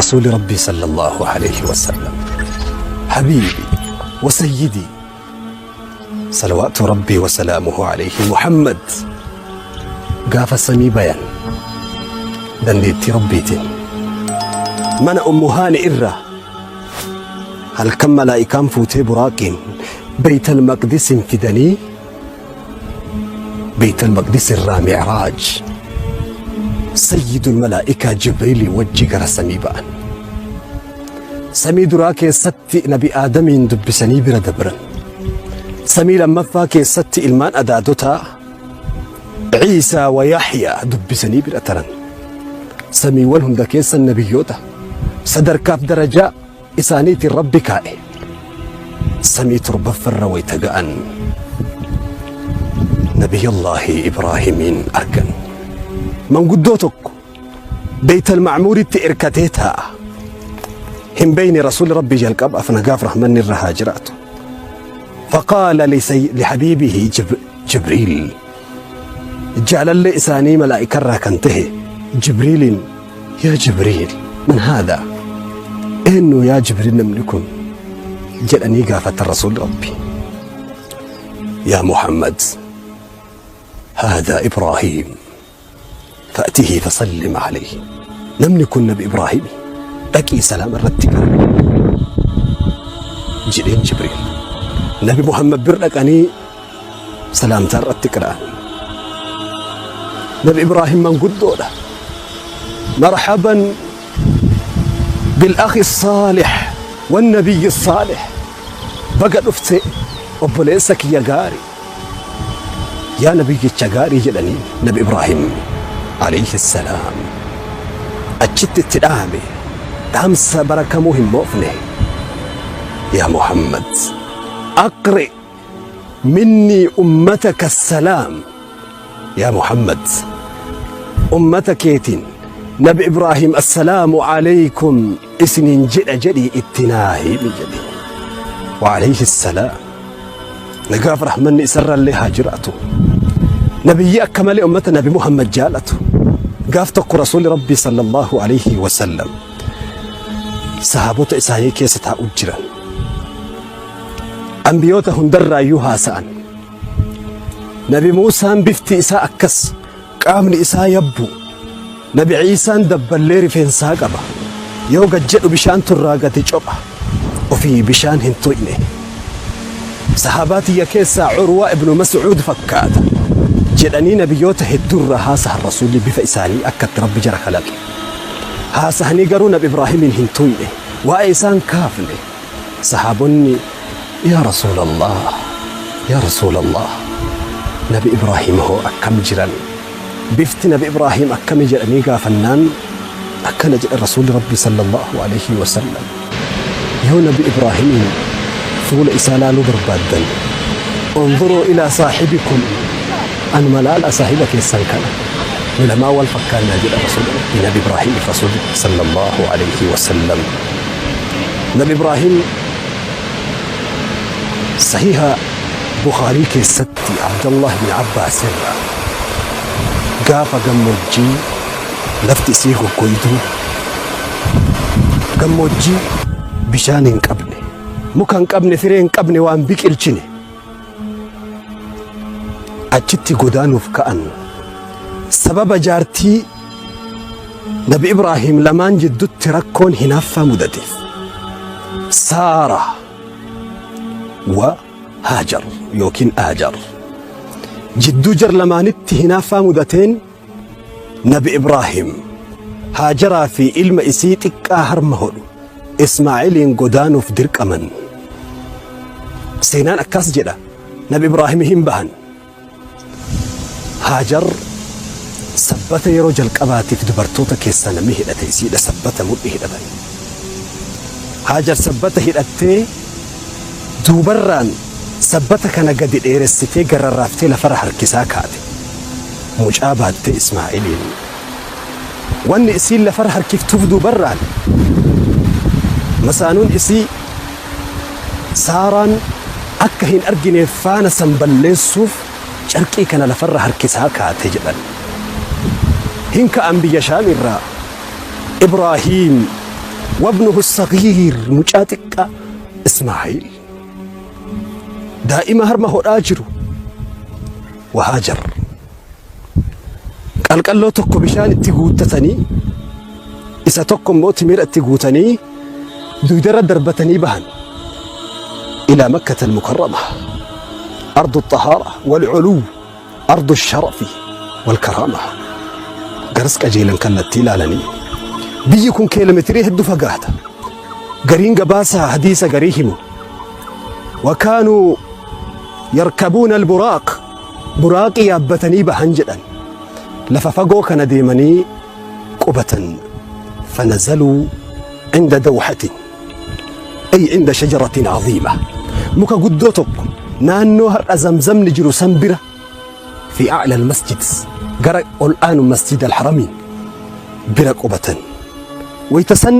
Rasuuli Rabbii sallallahu alayhi wasallam, habiibi wa sayyidii, salawaatu Rabbii wa salaamuhu alayhi, Muhammad gaafa samii bayan dandeettii Rabbiitiin mana Ummu Haani irraa halkan malaa'ikaan fuutee buraaqiin Beeytal Maqdisin fidanii, Beeytal Maqdis irraa Mi'raaj Sayyidul Malaa'ikaa Jibriilii wajji gara samii ba'an. Samii duraa keessatti Nabi Aadamiin dubbisanii bira dabran. Samii lammaffaa keessatti ilmaan adaadotaa Ciisaa wa Yaxyaa dubbisanii bira taran. Samiiwwan hunda keessa nabiyyoota sadarkaaf darajaa isaaniitiin Rabbi kaa'e. Samii torbaffarra wayta ga'an Nabiyallaahi Ibraahimiin argan. Manguddoo tokko Beeytal Ma'muuritti irkatee taa'a. Hin beeyne Rasuulli Rabbii jalqabaaf, nagaaf rahmanni irra haa jiraatu. Faqaala lihabiibihi Jibriil, jaalallee isaanii malaa'ikarraa kan tahe Jibriiliin, yaa Jibriil, man haadha, eenyu yaa Jibriil namni kun jedhanii gaafatan Rasuulli Rabbii. Yaa Muhammad, haadha Ibraahiim, fa'tihi fasallim alayhi, namni kun Nabi Ibraahimi, dhaqii salaama irratti qara'i jedheen Jibriil. Nabi Muhammad bir dhaqanii salaamtaa irratti qira'an. Nabi Ibraahim manguddoodha. Marhaban bil akhi saalih wan nabiyyi saalih, baga dhufte obboleessa kiyya gaarii, yaa nabiyyicha gaarii jedhanii. Nabi Ibraahim alayhi salaam achitti itti dhaame dhaamsa barakamuu hin moofne: yaa Muhammad, aqri minnii ummataka salaam, yaa Muhammad, ummata keetiin Nabi Ibraahim assalaamu alaykum isiniin jedha jedhii itti naa himi jedhe. Wa alayhi salaam, nagaaf rahmanni isarrallee haa jiraatu. Nabiyyi akka malee ummata Nabi Muhammad jaalatu. Gaaf tokko Rasuulli Rabbii sallallahu alayhi wasallam sahaabota isaanii keessa taa'u jiran. Ambiyoota hundarraayyuu haasa'an. Nabi Muusaan bifti isaa akkas, qaamni isaa yabbu. Nabi Ciisaan dabballee rifeensaa qaba. Yoo gad jedhu bishaan turraa gadi copha. Ofii bishaan hin tuyne. Sahaabaa tiyya keessaa Urwaa ibnu Mas'uud fakkaata jedhanii nabiyyoota hedduurraa haasahan Rasuulli, bifa isaanii akkatti Rabbi jara kalaqe. Haasahanii garuu Nabi Ibraahimiin hin tuyne. Waa'ee isaan kaafne. Sahaabonni, yaa Rasuulallah, yaa Rasuulallah, Nabi Ibraahim hoo akkam jiran? Bifti Nabi Ibraahim akkami jedhanii gaafannaan akkana jedhan Rasuulli Rabbii sallallahu alayhi wasallam: yoo Nabi Ibraahimiin fuula isaa laaluu barbaaddan, unzuruu ilaa saahibikum, anuma laalaa, saahiba keessan kana, nu lamaan wal fakkaannaa jedha Rasuulli Rabbii, Nabi Ibraahim Rasuulli sallallahu alayhi wasallam. Nabi Ibraahim Sahiha Bukhaarii keessatti Abdallah ibn Abbaas irraa, gaafa gammoojjii lafti isii goggoyduu, gammoojjii bishaan hin qabne, muka hin qabne, firee hin qabne, waan biqilchine, achitti godaanuuf ka'an, sababa jaartii Nabi Ibraahim lamaan jiddutti rakkoon hinaaffaa mudateef, Saara wa Haajar yookiin Aajar jidduu jar lamaanitti hinaaffaa mudateen, Nabi Ibraahim Haajaraa fi ilma isii xiqqaa harma hodhu Ismaa'iliin godaanuuf dirqaman. Seenaan akkas jedha. Nabi Ibraahim hin bahan. Haajar sabbata yeroo jalqabaatiif dubartoota keessaa namni hidhate isiidha, sabbata mudhi hidhatan. Haajar sabbata hidhattee duubarraan sabbata kana gadi dheeressitee gararraaftee lafarra harkisaa kaate. Mucaa baattee Ismaa'iliin. Wanni isiin lafarra harkiftuuf duubarraan masaanuun isii Saaraan akka hin argineef faana san balleessuuf carqii kana lafarra harkisaa kaate jedhan. Hin ka'an biyya Shaam irraa. Ibraahiim Wabnuhu sagiir mucaa xiqqaa Ismaa'iil. Daa'ima harma hodhaa jiru. Wa Haajar. Qalqalloo tokko bishaan itti guuttatanii isa tokko immoo timira itti guutanii dugdarra darbatanii bahan. Ilaa Makkata al-Mukarrama. Ardu xahaara wal culuu. Ardu sharafi wal karaama. Garas qajeelan kallattii ilaalanii. Biyyi kun kiiloomeetirii hedduu fagaata. Gariin gabaasa hadiisa garii himu. Wakaanuu yarkabuuna alburaaq buraaqii yaabbatanii bahan jedhan. Lafa fagoo kana deemanii qubatan. Fanazaluu inda dawhatin ay inda shajaratin aziima. Muka guddoo tokko naannoo har'a zamzamni jiru san bira fi a'la almasjid gara ol aanu masjid alharamiin bira qubatan. Wayta san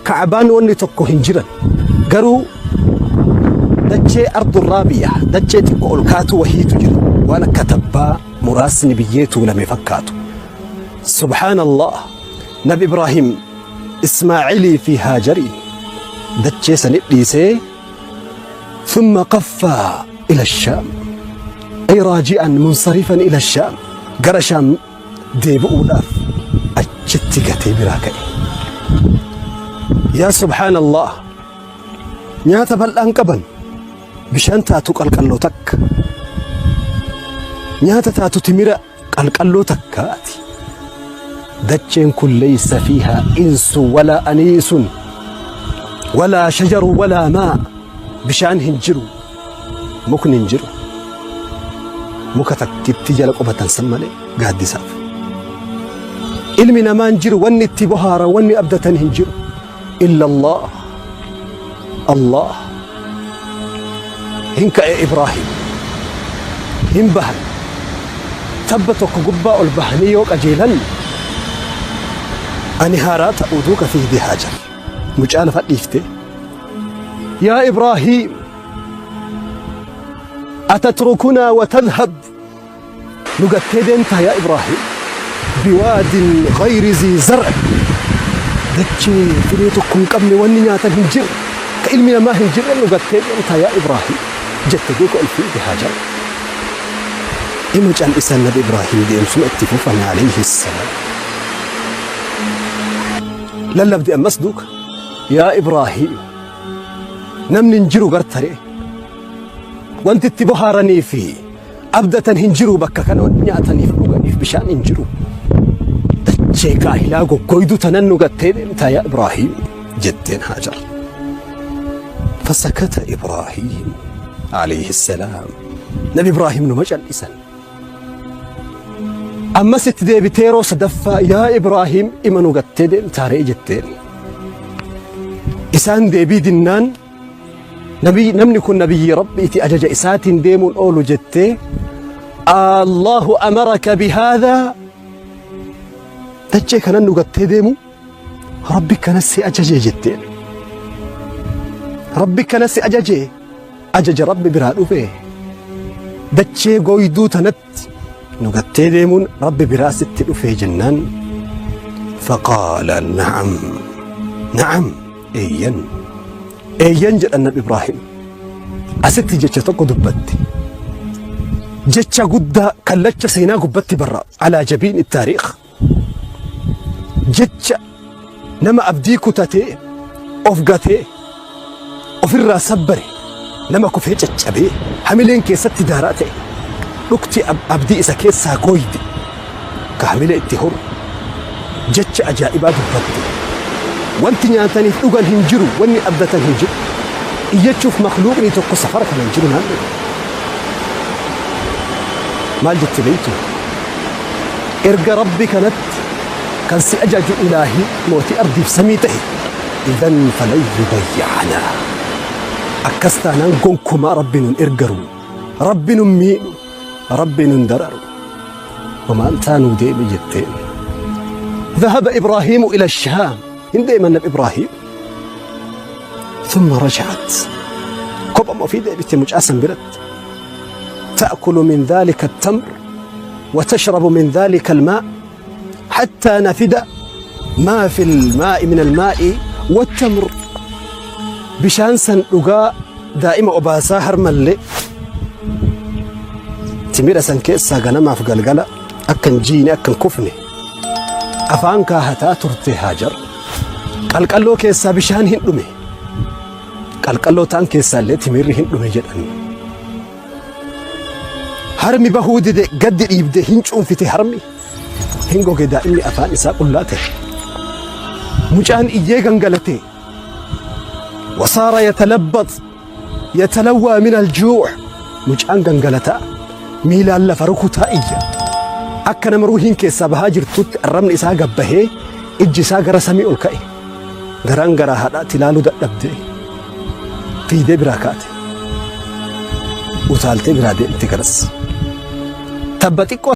Ka'abaan wanni tokko hin jiran. Garuu dachee ardu raabiya dachee xiqqo ol kaatu wahiitu jira. Waan akka tabbaa muraasni biyyee tuulame fakkaatu. Subhaanallah Nabi Ibraahim Ismaa'ilii fi Haajariin dachee sanit dhiisee ثم قفى إلى الشام أي راجعا منصرفا إلى الشام gara Shaam deebi'uudhaaf achitti gatee biraa ka'e. Yaa subhaanallah nyaata bal'aan qaban bishaan taatu qalqalloo takka nyaata taatu timira qalqalloo takkaati. Dacheen kun leeysa fiihaa insu walaa aniisun walaa shajaru walaa maa bishaan hin jiru mukni hin jiru. Muka takkitti jala qubatan san malee gaaddisaaf. Ilmi namaa hin jiru wanni itti bohaaran wanni abdatan hin jiru. Illa Allah. Allah. Hin ka'e Ibraahim. Hin bahan. Tabba tokko gubbaa ol bahanii yoo qajeelan ani haaraa ta'uu duuka fiigdee Haajar. Mucaa lafa dhiifte. Yaa Ibraahim. Atatrukunaa wa tadhhab nu gattee deemtaa yaa Ibraahim biwaadin gayri zii zar'i dachee firee tokko hin qabne wanni nyaatan hin jirre ka ilmi namaa hin jirre nu gattee deemtaa yaa Ibraahim jette duuka ol fiige Haajar. Ima cal'isan Nabi Ibraahim deemsuma itti fufan alayhi salaam. Lallabde ammas duuka yaa Ibraahim namni hin jiru gartaree Wanti itti bohaaranii fi abdatan hin jiru bakka kana wanti nyaataniif dhuganiif bishaan hin jiru. Dachee gaahilaa goggoydu tanan nu gattee deemtaa yaa Ibraahiim jetteen Haajar. Fasakata Ibraahiim alayhi salaam. Nabi Ibraahiim numa cal'isan. Ammas itti deebitee yeroo sadaffaa yaa Ibraahiim ima nu gattee deemtaa ree jetteen. Isaan deebii dinnaan Nabiy, namni kun nabiyyii Rabbiiti ajaja isaatiin deemuun oolu jettee Allahu amaraka bihaadhaa dachee kanan nu gattee deemu Rabbi kana si ajaje jetteen. Rabbi kana si ajaje ajaja Rabbi biraa dhufe dachee gooyduu tanatti nu gattee deemuun Rabbi biraa sitti dhufe jennaan faqaala na'am na'am eeyyan Eeyyan jedhan Nabi Ibraahim. Asitti jecha tokko dubbatti. Jecha guddaa kallacha seenaa gubbatti barra alaa jabiin taariikh. Jecha nama abdii kutatee of gatee ofirraa sabbare nama kufee caccabee hamileen keessatti daaraa ta'e dhukti abdii isa keessaa gooyde ka hamilee itti horu jecha ajaa'ibaa dubbatte. Wanti nyaataniif dhugan hin jiru, wanni abdatan hin jiru. Iyyachuuf makhluuqni tokko safara kana hin jiru naannoo. Maal jette beektu? Erga Rabbi kanatti kan si ajaju ilaahii mootii ardiif samii ta'e idan falan yudayya'anaa. Akkas taanaan gonkumaa Rabbi nun ergaru, Rabbi nun miidhu, Rabbi nun dararu. Homaan taanuu deemi jetteen. ذهب إبراهيم إلى الشام hin deeman Nabi Ibraahim. ثم رجعت kophama ofii deebite mucaa san biratti. تأكل من ذلك التمر وتشرب من ذلك الماء حتى نفد ما في الماء من الماء Wattamr bishaan san dhugaa daa'ima obaasaa harmallee timira san keessaa ganamaaf galgala akka hin jiine akka hin kufne afaan kaahataa turte Haajar. Qalqalloo keessaa bishaan hin dhume. Qalqalloo taan keessaa illee timirri hin dhume jedhan. Harmi bahuu dide gaddi dhiibde hin cuunfite harmi. Hin goge daa'imni afaan isaa qullaa ta'e. Mucaan iyyee gangalate. Wasaara yatalabbax yatalawwaa min aljuu' mucaan gangalataa miilaan lafa rukutaa iyya. Akka nama ruuhiin keessaa bahaa jirtutti arrabni isaa gabbahee ijji isaa gara samii ol ka'e. Garaan garaa haadhaatti ilaaluu dadhabdee fiidee biraa kaate. Utaaltee biraa deemte garas. Tabba xiqqoo.